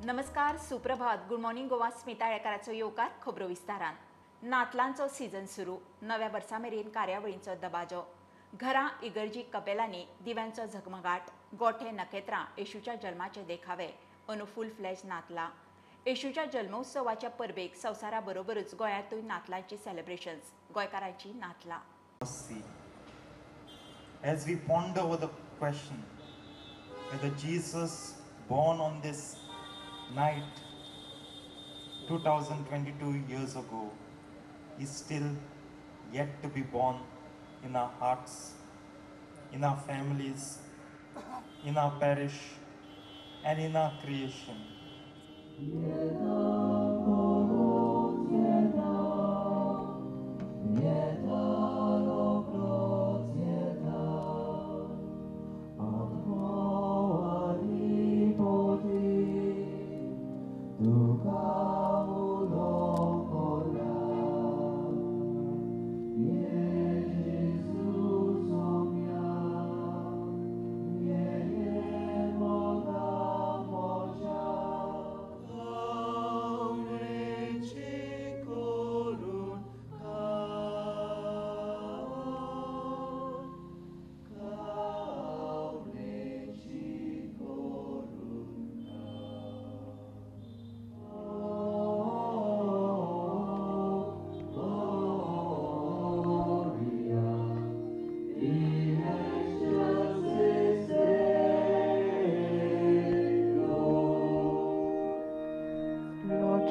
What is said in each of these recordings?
नमस्कार, सुप्रभात, good morning Goa. Smita येळकाराचो येवकार खबरो विस्तारान. नातलांचो सीझन सुरू, नव्या वर्सा मेरेन कार्यावळींचो दबाजो, घरां इगर्जी कपेलांनी दिव्यांचो झगमगाट, गोठे नखेत्रां, येशूच्या जल्माचे देखावे, अंदू फूल फ्लॅज नातलां. येशूच्या जल्मोत्सवाच्या परबेक संवसारा बरोबरच गोंयांतूय नातलांची सेलिब्रेशन्स, गोंयकारांची नातलां. As we ponder over the question whether Jesus born on this night 2022 years ago is still yet to be born in our hearts, in our families, in our parish, and in our creation.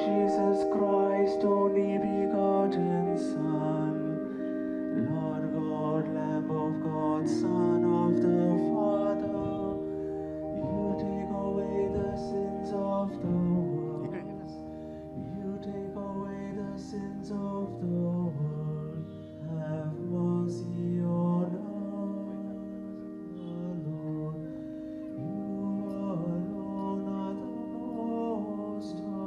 Jesus Christ, only begotten Son, Lord God, Lamb of God, Son of the Father, you take away the sins of the world. You take away the sins of the world. Have mercy on us, Lord. You alone are the Most High.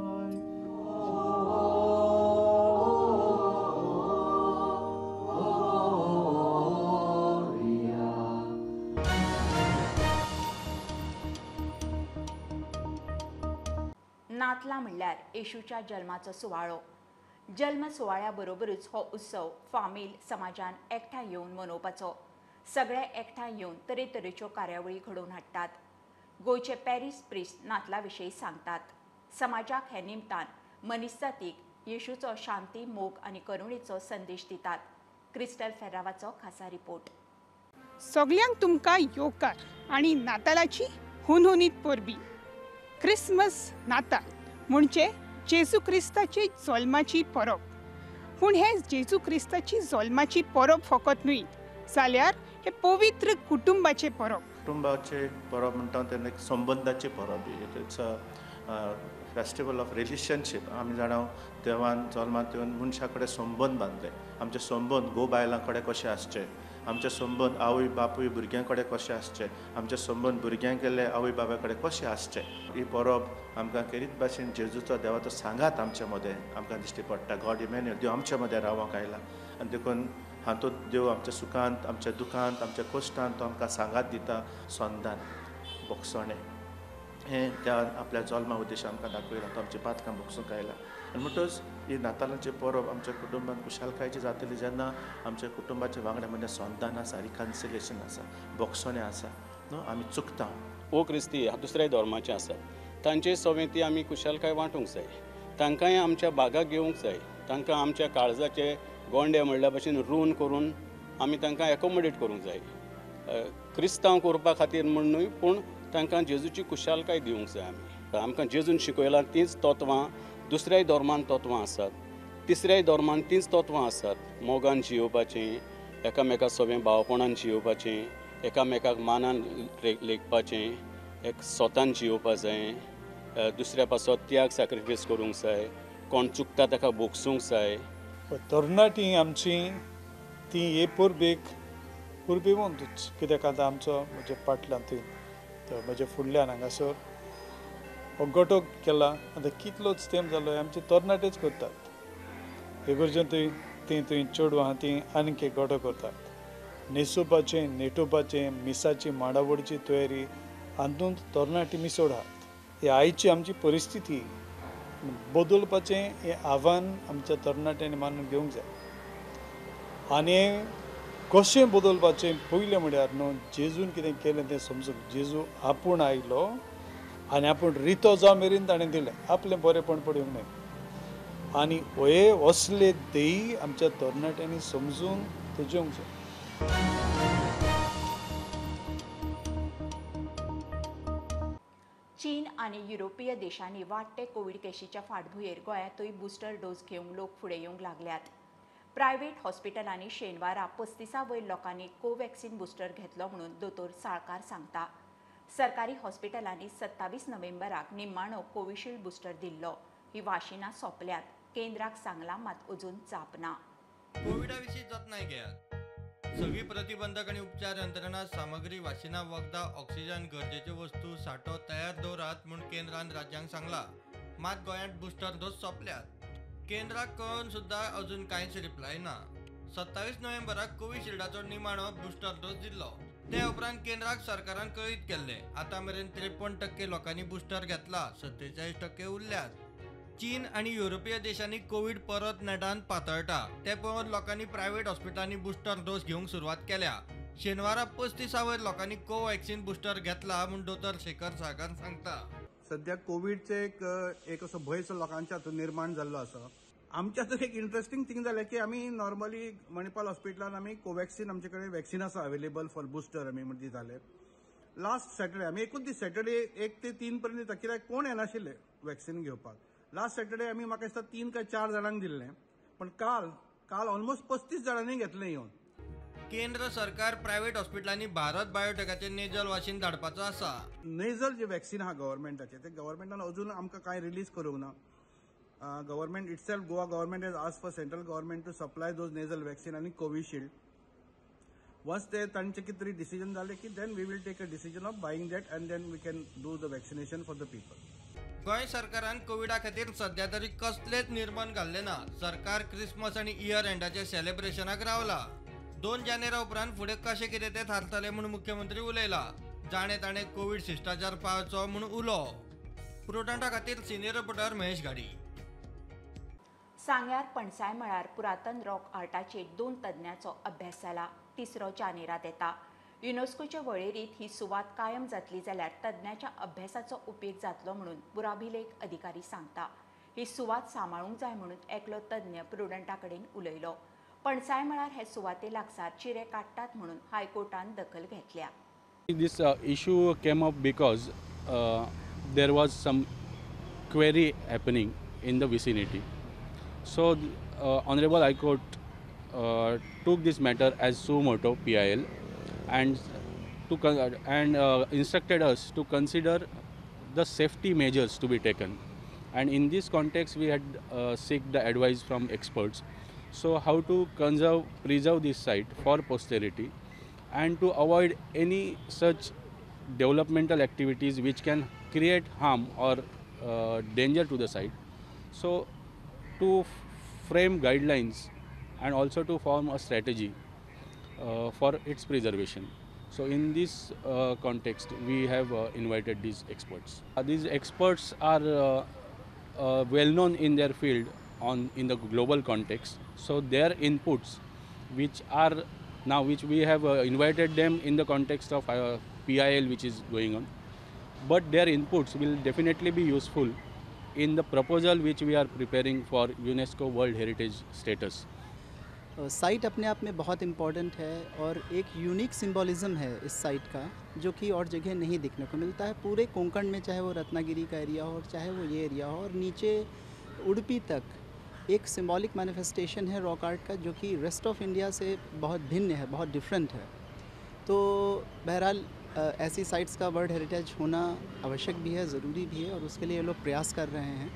नातलां म्हणल्यार येशूच्या जल्माचो सुवाळो. जल्म सुवाळ्या बरोबरूच हो उत्सव फामील समाजान एकठांय येवन मनोवपाचो. सगळे एकठांय येवन तरेतरेच्यो कार्यावळी घडोवन हाडटात. गोंयचे पॅरीस प्रिस्ट नातलां विशीं सांगतात. समाजाक हे निमतान मनीसजातीक येशूचो शांती, मोग आनी करुणेचो संदेश दितात. क्रिस्टल फेर्रावाचो खासा रिपोर्ट. सगल्यांक तुमकां येवकार आनी नातालाची हुनहुनीत परबी. क्रिसमस नाताल म्हणजे जेजू क्रिस्ताची जल्माची परब. पूण हे जेजू क्रिस्ताची जल्माची परब फकत न्हय, जाल्यार हे पवित्र कुटुंबाचे परब. कुटुंबाचे परब म्हणटा तेन्ना एक संबंदाचे परब. It's a festival of relationship. आमी जाणा देवान जल्मांत येवन मनशा कडेन संबंद बांदले. आमचे संबंद घोव बायलां कडेन कशे आसचे, आमचे संबंद आवय बापूय भुरग्यां कडेन कशे आसचे, आमचे संबंद भुरग्यां गेल्ले आवय बाबा कडेन कशे आसचे. ही परब आमकां खेरीत भाशेन जेजूचो देवाचो सांगात आमचे मदें आमकां दिश्टी पडटा. गॉड इमॅन्युअल, देव आमचे मदें रावंक आयला आनी देखून हातूंत देव आमच्या सुखांत, आमच्या दुखांत, आमच्या कश्टांत तो आमकां सांगात दिता. संदान भोगसणें हें त्या आपल्या जल्मा उद्देश आमकां दाखयला. तो आमची पातकां भोगसूंक आयला आनी म्हणटच ही नातालांची परब आमच्या कुटुंबान खुशालकायेची जातली जेन्ना आमच्या कुटुंबाच्या वांगडा मदीं संदान आसा, रिकन्सिलेशन आसा, भोगसणें आसा. न्हू आमी चुकता. ओ क्रिस्ती दुसऱ्या धर्माचे आसात, तांचे सवें ती आमी खुशालकाय वांटूंक जाय. तांकांय आमच्या भागाक घेवंक जाय. तांकां आमच्या काळजाचे गोंडे म्हणल्या भशेन रून करून आमी तांकां एकोमोडेट करूंक जाय. क्रिस्तांव करपा खातीर म्हूण न्हय, पूण तांकां जेजूची खुशालकाय दिवंक जाय. आमी आमकां जेजून शिकयलां तींच तत्वां दुसऱ्याय धर्मान तत्वां आसात, तिसऱ्याय धर्मान तींच तत्वां आसात. मोगान जियोवपाचें, एकामेका सवें भावपणान जियोवपाचें, एकामेकाक मानान लेखपाचें, एक स्वतान जियोवपा जाय, दुसऱ्या पासत त्याग सॅक्रिफायस करूंक जाय, कोण चुकता ताका भोगसूंक जाय. तरणाटी आमची ती हे परबेक परबेवंतूच, कित्याक आतां आमचो म्हज्या पाटल्यान थंय म्हज्या फुडल्यान हांगासर हो गटो केला. आतां कितलोच तेंप जालो आमचे तरणाटेच करतात. इगर्जेन थंय तीं थंय चेडवां आहा तीं आनीक एक गटो करतात. न्हेसोवपाचें, नेटोवपाचें, मिसाची मांडावळीची तयारी हातूंत तरणाटी मिसोड आहात. ही आयची आमची परिस्थिती बदलपाचें हें आव्हान आमच्या तरणाट्यांनी मानून घेवंक जाय. आनी कशें बदलपाचें पयलें म्हळ्यार न्हू जेजून कितें केलें तें समजून, जेजू आपूण आयलो आनी आपूण रितो जावं मेरेन ताणें दिलें, आपलें बरेंपण पडूंक न्हय. आनी हे असले ध्येय आमच्या तरणाट्यांनी समजून ते जेवंक जाय. चीन आनी युरोपीय देशांनी वाडटे कोवीड केशीच्या फाटभुंयेर गोंयांतूय बुस्टर डोस घेवंक लोक फुडें येवंक लागल्यात. प्रायव्हेट हॉस्पिटलांनी शेनवारा 35 वयर लोकांनी कोवॅक्सिन बुस्टर घेतलो म्हणून दोतोर साळकार सांगता. सरकारी हॉस्पिटलांनी 27 नोव्हेंबराक निमाणो कोविशिल्ड बुस्टर दिल्लो. ही वाशिनां सोंपल्यात. केंद्राक सांगलां मात अजून जाप ना. कोविडा विशीं जतनाय घेयात. सगळी प्रतिबंधक आनी उपचार यंत्रणा, सामग्री, वाशिनां, वखदां, ऑक्सिजन, गरजेच्यो वस्तू सांठो तयार दवरात म्हूण केंद्रान राज्यांक सांगला. मात गोंयांत बुस्टर डोस सोंपल्यात. केंद्राक कळोवन सुद्दां अजून कांयच रिप्लाय ना. 27 नोव्हेंबराक कोविशिल्डाचो निमाणो बुस्टर डोस दिल्लो. ते उपरांत केंद्राक सरकारान कळीत केल्लें. आतां मेरेन 53% लोकांनी बुस्टर घेतला, 47% उरल्यात. चीन आनी युरोपीय देशांनी कोवीड परत नेटान पातळटा ते पळोवन लोकांनी प्रायव्हेट हॉस्पिटलांनी बुस्टर डोस घेवंक सुरवात केल्या. शेनवारा 35 वयर लोकांनी कोवॅक्सिन बुस्टर घेतला म्हूण दोतोर शेखर साळकार सांगता. सध्या कोविडचे एक असो भंय लोकांच्या हातूंत निर्माण जाल्लो आसा. आमच्या हातूंत एक इंट्रस्टिंग थिंग जालें की आमी नॉर्मली मणिपाल हॉस्पिटलान आमी कोवॅक्सिन आमचे कडेन वॅक्सिन आसा अवेलेबल फॉर बुस्टर आमी म्हण दिताले. लास्ट सॅटर्डे आमी एकूच दीस सॅटर्डे 1 ते 3 पर्यंत दिता कित्याक कोण येनाशिल्ले वॅक्सिन घेवपाक. लास्ट सॅटर्डे आमी म्हाका दिसता 3 काय 4 जाणांक दिल्लें, पण काल काल ऑलमोस्ट 35 जाणांनी घेतलें येवन. केंद्र सरकार प्रायव्हेट हॉस्पिटलांनी भारत बायोटेकाचे नेजल वाशीन धाडपाचो आसा. नेजल जे वॅक्सिन आहा गव्हर्मेंटाचे ते गव्हर्मेंटान अजून आमकां कांय रिलीज करूंक ना. Government itself, Goa government has asked for central government to supply those nasal vaccine आनी कोविशिल्ड. वन्स ते तांचे कितें तरी डिसिजन जालें की then we will take a decision of buying that and then we can do the vaccination for the people. Goa सरकारान कोविडा खातीर सध्या तरी कसलेच निर्बंध घाल्ले ना. सरकार क्रिसमस आनी इयर एंडाच्या सेलिब्रेशनाक रावला. 2 जानेरा उपरांत फुडें कशें कितें तें थारतलें म्हूण मुख्यमंत्री उलयला. जाणें ताणें कोवीड शिश्टाचार पाळचो म्हूण उलो. प्रुडंटा खातीर सिनियर रिपोर्टर महेश घाडी. सांग्यार पणसाय मळार पुरातन रॉक आर्टाचेर 2 तज्ञांचो अभ्यास जाला. तिसरो जानेरात येता. युनेस्कोचे वळेरीत ही सुवात कायम जातली जाल्यार तज्ञाच्या अभ्यासाचो उपेग जातलो म्हणून पुराभिलेख अधिकारी सांगता. ही सुवात सांबाळूंक जाय म्हणून एकलो तज्ञ प्रुडंटा कडेन उलयलो. पणसाय मळार हे सुवाते लागसार चिरे काडटात म्हणून हायकोर्टान दखल घेतल्या. This issue came up because there was some quarry happening in the vicinity. So Honorable High Court took this matter as suo moto PIL and instructed us to consider the safety measures to be taken. And in this context, we had seek the advice from experts. So how to preserve this site for posterity and to avoid any such developmental activities which can create harm or danger to the site. So to frame guidelines and also to form a strategy for its preservation. So in this context, we have invited these experts. These experts are well known in their field in the global context. So their inputs, which are now, which we have invited them in the context of PIL which is going on, but their inputs will definitely be useful in the proposal which we are preparing for UNESCO World Heritage status. Site अपने आप में बहुत important है और एक unique symbolism है इस site का, जो कि और जगह नहीं देखने को मिलता है। पूरे कोंकण में, चाहे वो रत्नागिरी का एरिया हो और चाहे वो ये एरिया हो, और नीचे उडुपी तक एक सिंबॉलिक मैनिफेस्टेशन है रॉक आर्ट का, जो कि रेस्ट ऑफ इंडिया से बहुत भिन्न है, बहुत डिफरेंट है। तो बहरहाल ऐसी साइट्स का वर्ल्ड हेरिटेज होना आवश्यक भी है, ज़रूरी भी है, और उसके लिए ये लोग प्रयास कर रहे हैं।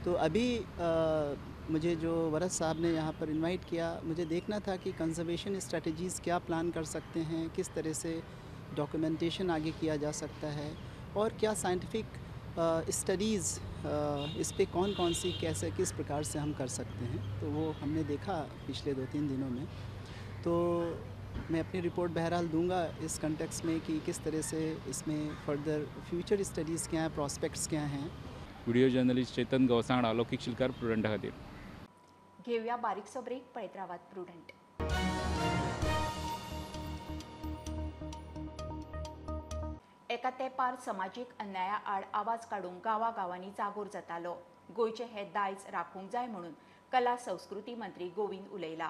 तो अभी मुझे जो वरद साहब ने यहाँ पर इनवाइट किया, मुझे देखना था कि कंजर्वेशन स्ट्रेटजीज़ क्या प्लान कर सकते हैं, किस तरह से डॉक्यूमेंटेशन आगे किया जा सकता है, और क्या साइंटिफिक स्टडीज़ इस पे कौन कौन सी, कैसे, किस प्रकार से हम कर सकते हैं। तो वो हमने देखा पिछले 2-3 दिनों में। तो मैं अपनी रिपोर्ट बहरहाल दूंगा इस कंटेक्स्ट में कि किस तरह से इसमें फर्दर फ्यूचर स्टडीज़ क्या हैं, प्रॉस्पेक्ट्स क्या हैं। व्हिडिओ जर्नलिस्ट चेतन गवसांगडा, अलौकिक शिलकार, प्रुडंटा खातीर। घेऊया बारीकसो ब्रेक, पळयत रावात प्रुडंट। एका तेंपार समाजीक अन्याया आड आवाज काडूंक गांवागांवांनी जागोर जातालो। गोंयचें हें दायज राखूंक जाय म्हणून कला संस्कृती मंत्री गोविंद उलयला।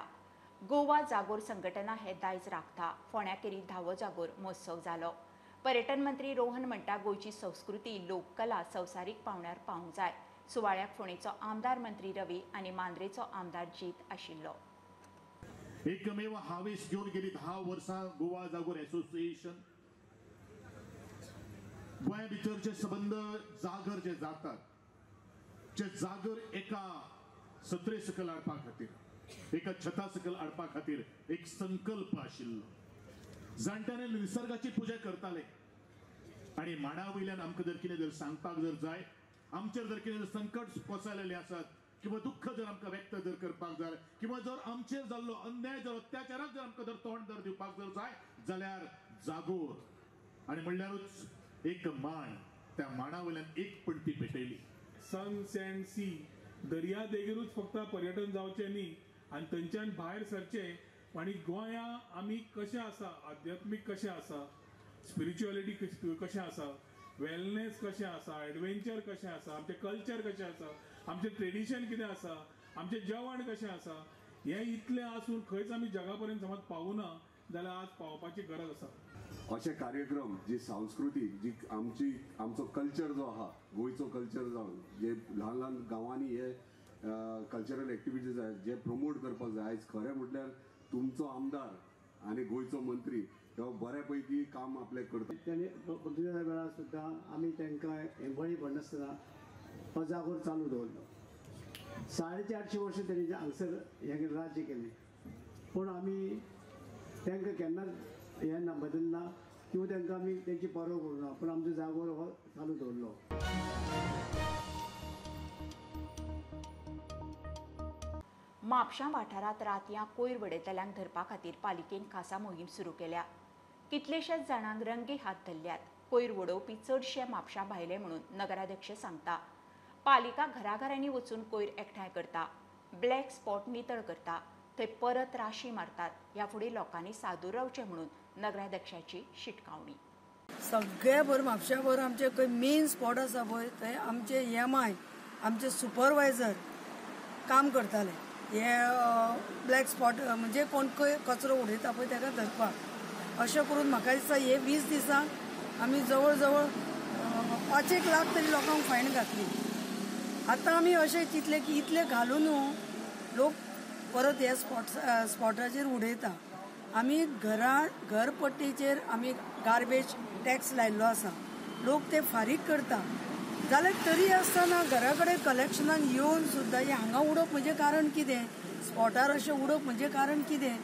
गोवा जागोर संघटना हे दायज राखता। फोंड्या केरी धावो जागोर महोत्सव जालो। पर्यटन मंत्री रोहन म्हणटा गोंयची संस्कृती लोककला संवसारीक पावंड्यार पावूंक जाय। सुवाळ्याक फोंडेचो आमदार मंत्री रवी आनी मांद्रेचो आमदार जीत आशिल्लो। एकमेव हावेस घेवन गेली 10 वर्सां गोवा जागोर एसोसिएशन गोंया भितर जे संबंद जागर जे जातात जे जागर एका सत्रे सकल हाडपा खातीर, एका छता सकल हाडपा खातीर एक संकल्प आशिल्लो। जाणट्याने निसर्गाची पुजा करताले आनी माडा वयल्यान आमकां जर कितें जर सांगपाक जर जाय, आमचेर जर कितें संकट कोसळलेले आसात किंवा दुःख जर आमकां व्यक्त जर करपाक जाय किंवा जर आमचेर जाल्लो अन्याय जर अत्याचाराक जर आमकां जर तोंड जर दिवपाक जर जाय जाल्यार जागोर आनी म्हणल्यारूच एक माण, त्या माणा वयल्यान एक पणटी पेटयली। सन सँड सी दर्या देगेरूच फक्त पर्यटन जावचें न्ही आनी थंयच्यान भायर सरचें आनी गोंया आमी कशें आसा, आध्यात्मीक कशें आसा, स्पिरिच्युअलिटी कशें आसा, वेलनेस कशें आसा, एडवेंचर कशें आसा, आमचें कल्चर कशें आसा, आमचें ट्रेडिशन कितें आसा, आमचें जेवण कशें आसा, हें इतलें आसून खंयच आमी जगा पर्यंत समज पावूना जाल्यार आज पावपाची गरज आसा। अशे कार्यक्रम जी सांस्कृतीक जी आमची आमचो कल्चर जो आहा, गोंयचो कल्चर जावन जे ल्हान ल्हान गांवांनी हे कल्चरल एक्टिविटीज आहात जे प्रमोट करपाक जाय। आयज खरें म्हटल्यार तुमचो आमदार आनी गोंयचो मंत्री हो बऱ्या पैकी काम आपलें करता। तेणी पुर्तुगेजा वेळार सुद्दां आमी तांकां बळी पडनासतना हो जागोर चालू दवरलो। 450 वर्सां तेणी हांगसर हें राज्य केलें, पूण आमी तांकां केन्नाच हें ना बदलना किंवा तांकां आमी तेंची परव करूं ना, पूण आमचो जागोर हो चालू दवरलो। म्हापशां वाठारांत रातयां कोयर वडयतल्यांक धरपा खातीर पालिकेन खासा मोहीम सुरू केल्या। कितलेशेच जाणांक रंगे हात धरल्यात। कोयर वडोवपी चडशे म्हापशां भायले म्हणून नगराध्यक्ष सांगता। पालिका घराघरांनी वचून कोयर एकठांय करता, ब्लॅक स्पॉट नितळ करता, थंय परत राशी मारतात। ह्या फुडें लोकांनी सादूर रावचें म्हणून नगराध्यक्षाची शिटकावणी। सगळे भर म्हापशा भर आमचे खंय मेन स्पॉट आसा पळय थंय आमचे एम I आमचे सुपरवायझर काम करताले। हे ब्लॅक स्पॉट म्हणजे कोण खंय कचरो उडयता पळय ताका धरपाक। अशें करून म्हाका दिसता हे 20 दिसांक आमी जवळ जवळ 5-1 लाख तरी लोकांक फायन घातली। आतां आमी अशें चिंतलें की इतले घालून लोक परत हे स्पॉटाचेर उडयता। आमी घरपट्टीचेर आमी गार्बेज टॅक्स लायिल्लो आसा, लोक ते फारीक करता जाल्यार तरी आसतना घरा कडेन कलेक्शनाक येवन सुद्दां हें हांगा उडोवप म्हणजे कारण कितें, स्पॉटार अशें उडोवप म्हणजे कारण कितें,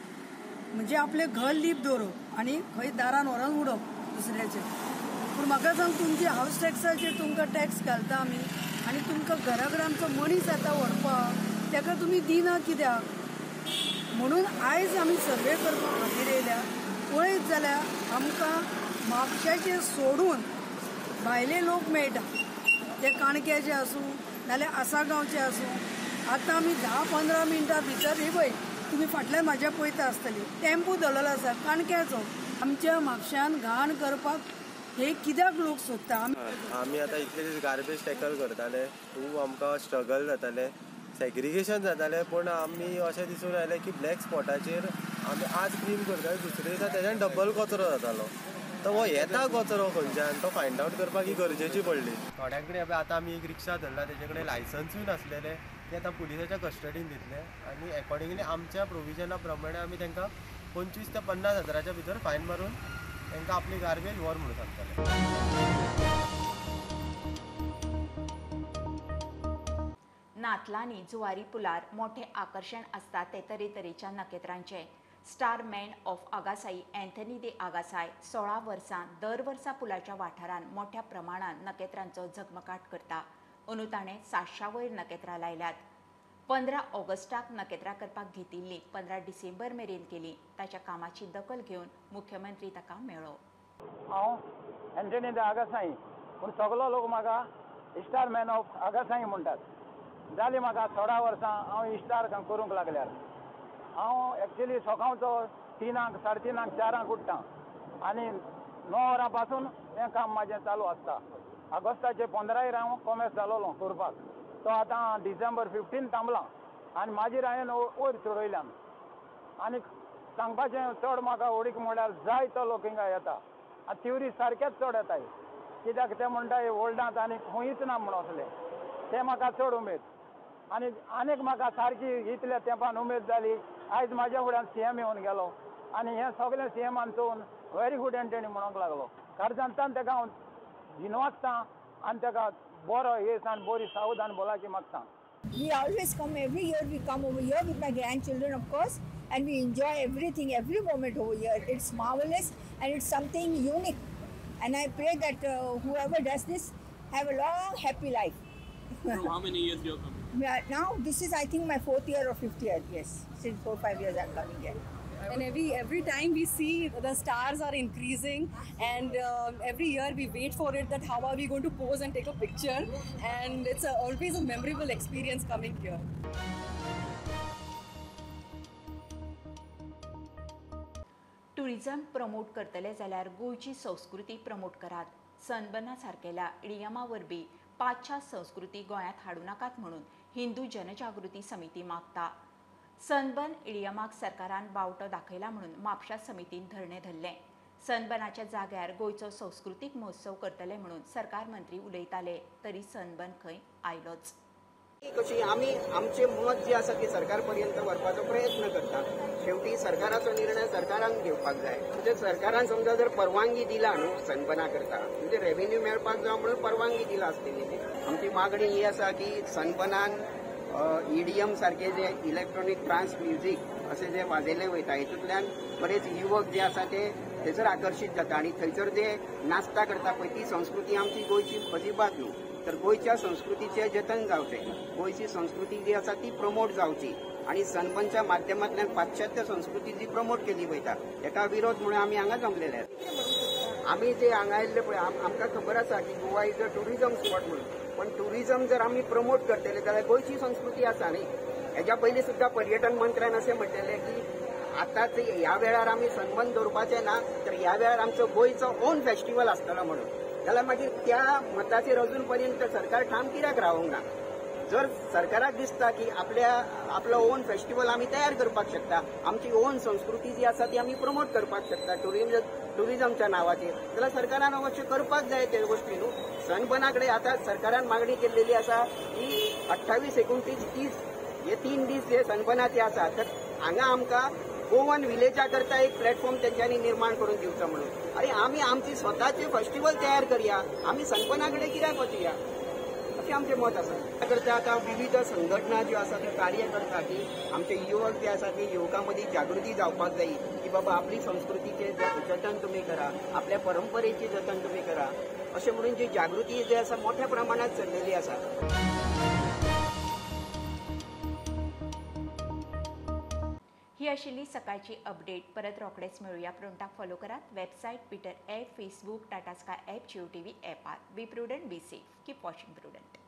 म्हणजे आपलें घर लीप दवरप आनी खंय दारान व्हरोन उडोवप दुसऱ्याचें। पूण म्हाका सांग, तुमची हावस टॅक्साचेर तुमकां टॅक्स घालता आमी आनी तुमकां घरा कडेन आमचो मनीस येता व्हरपाक, ताका तुमी दिना कित्याक? म्हणून आयज आमी सर्वे करपा खातीर येयल्या। पळयत जाल्यार आमकां म्हापशाचेर सोडून भायले लोक मेळटा, ते काणक्याचे आसूं नाल्यार आसागांवचे आसूं। आतां आमी 10-15 मिनटां भितर ही पळय तुमी फाटल्यान म्हाज्या पळयता आसतली टेम्पो धरलेलो आसा काणक्याचो। आमच्या म्हापशान घाण करपाक हे कित्याक लोक सोदता? आमी आतां इतले दीस गार्बेज टॅकल करताले, खूब आमकां स्ट्रगल जाताले, सेग्रिगेशन जातालें, पूण आमी अशें दिसून आयलें की ब्लॅक स्पॉटाचेर आमी आज क्लीन करताले, दुसरे दिसा तेज्यान डबल कचरो जातालो। तो हो येता कचरो खंयच्यान तो फायंड आवट करपाक ही गरजेची पडली। थोड्यां कडेन आतां आमी एक रिक्षा धरला, तेजे कडेन लायसन्सूय नासलेलें, ते आतां पुलिसाच्या कस्टडीन दितले आनी एकॉर्डिंगली आमच्या प्रोविजना प्रमाणे आमी तांकां 25 ते 50 हजाराच्या भितर फायन मारून तांकां आपली गार्बेज व्हर म्हणून सांगतले। नातलांनी जुवारी पुलार मोठे आकर्षण आसता ते तरेतरेच्या नखेत्रांचे। Star man of Agassaim Anthony de Agassaim 16 वर्सां दर वर्सा पुलाच्या वाठारांत मोठ्या प्रमाणात नखेत्रांचो झगमगाट करता। अंदू ताणें 700 वयर नखेत्रां लायल्यात। 15 ऑगस्टाक नकेत्रां करपाक घेतिल्ली 15 डिसेंबर मेरेन केली. ताच्या कामाची दखल घेवन मुख्यमंत्री ताका मेळ्ळो. हांव एंटनी the आगासाई, पूण सगलो लोक म्हाका स्टार मॅन ऑफ आगासाई म्हणटात. जाली म्हाका 16 वर्सां हांव इस्टार करूंक लागल्यार. हांव एक्चुली सकाळचो 3 साडे 3 4 उठ्ठा आनी 9 वरां पासून हें काम म्हाजें चालू आसता. ऑगस्टाचे 15 हांव कॉमेस जालोलो करपाक, तो आतां डिसेंबर 15 थांबला आनी मागीर हांवें वयर चडयल्यान. आनी सांगपाचें चड म्हाका ओडीक म्हणल्यार जाय तो लोक हिंगा येता आनी ट्युरिस्ट सारकेच चड येताय, कित्याक ते म्हणटा ओल्डांत आनी खंयच ना म्हूण असलें तें म्हाका चड उमेद. आनी आनीक म्हाका सारकी इतल्या तेंपान उमेद जाली. आयज म्हाज्या फुड्यान सीएम येवन गेलो आनी हें सगळें सीएमान चोवन व्हेरी गूड एंटनी म्हणूंक लागलो. कारजांतान ताका हांव दिनवासता आनी ताका बरो येस आनी बरी सावधान भलायकी मागता. We always come every year. We come over here with my grandchildren, of course, and we enjoy everything, every moment over here. It's marvelous and it's something unique. And I pray that whoever does this have a long, happy life. From how many years you are coming? Now this is, I think, my 4th year or 5th year. Yes, since 4 or 5 years I'm coming here. And every time we see the stars are increasing, and every year we wait for it, that how are we going to pose and take a picture, and it's always a memorable experience coming here. Tourism promote करतले जाल्यार गोंयची संस्कृती promote करात. सनबर्ना सारकेल्या इडियमा वरवीं पाश्चात्य संस्कृती गोंयांत हाडूं नाकात म्हणून हिंदू जनजागृती समिती मागता. सनबर्न इडियमाक सरकारान बावटो दाखयला म्हणून म्हापशा समितीन धरणें धरलें. सनबर्नाच्या जाग्यार गोंयचो संस्कृतीक महोत्सव करतले म्हणून सरकार मंत्री उलयताले, तरी सनबर्न खंय आयलोच. कशी आमी आमचे मत जे आसा ते सरकार पर्यंत व्हरपाचो प्रयत्न करता. शेवटी सरकाराचो निर्णय सरकारान घेवपाक जाय. म्हणजे सरकारान समजा जर परवानगी दिला न्हू सनबर्ना करता, म्हणजे रेव्हेन्यू मेळपाक जाय म्हणून परवानगी दिला आसतली. आमची मागणी ही आसा की सनबर्नान ईडीएम सारखे जे इलेक्ट्रॉनिक ट्रान्स म्युझिक असे जे वाजयले वयता, हितूंतल्यान बरेच युवक जे आसा ते थंयसर आकर्शीत जाता आनी थंयसर जे नाचता करता पळय ती संस्कृती आमची गोंयची अजिबात न्हू. तर गोंयच्या संस्कृतीचें जतन जावचें, गोंयची संस्कृती जी आसा ती प्रमोट जावची आनी सनबर्नच्या माध्यमांतल्यान पाश्चात्य संस्कृती जी प्रमोट केली वयता हेका विरोध म्हणून आमी हांगा जमलेले आसात. आमी जे हांगा आयिल्ले पळय आमकां खबर आसा की Goa is a tourism spot म्हणून, पण टुरिझम जर आमी प्रमोट करतले जाल्यार गोंयची संस्कृती आसा न्ही. हेज्या पयलीं सुद्दां पर्यटन मंत्र्यान अशें म्हणटलें की आतांच ह्या वेळार आमी सनबर्न दवरपाचें ना, तर ह्या वेळार आमचो गोंयचो ओन फेस्टिवल आसतलो म्हणून. जाल्यार मागीर त्या मताचेर अजून पर्यंत सरकार ठाम कित्याक रावंक ना? जर सरकाराक दिसता की आपलो ओन फेस्टिवल आमी तयार करपाक शकता, आमची ओन संस्कृती जी आसा ती आमी प्रमोट करपाक शकता टुरिझमच्या नावाचेर, जाल्यार सरकारान अवश्य करपाक जाय ते गोष्टी न्हू. सनबर्ना कडेन आतां सरकारान मागणी केल्लेली आसा की 28, 29, 30 हे 3 दीस जे सनबर्नाचे आसा, तर हांगा आमकां गोवन विलेजा करता एक प्लॅटफॉर्म तेंच्यांनी निर्माण करून दिवचो म्हणून. आनी आमी आमची स्वताचे फेस्टिवल तयार करया, आमी सनबर्ना कडेन कित्याक वचया अशें आमचें मत आसा. त्या करता आतां विविध संघटना ज्यो आसा त्यो कार्य करता की आमचे युवक जे आसा ते युवकां मदीं जागृती जावपाक जाय की बाबा आपली संस्कृतीचें जतन तुमी करा, आपल्या परंपरेचें जतन तुमी करा, अशें म्हणून जी जागृती जी आसा मोठ्या प्रमाणात चल्लेली आसा. ही आशिल्ली सकाळची अपडेट. परत रोखडेच मेळुया. प्रुडंटाक फॉलो करात. Website, Twitter app, Facebook, Tata Sky app, Jio TV ॲपार. Be prudent, be safe, keep watching Prudent.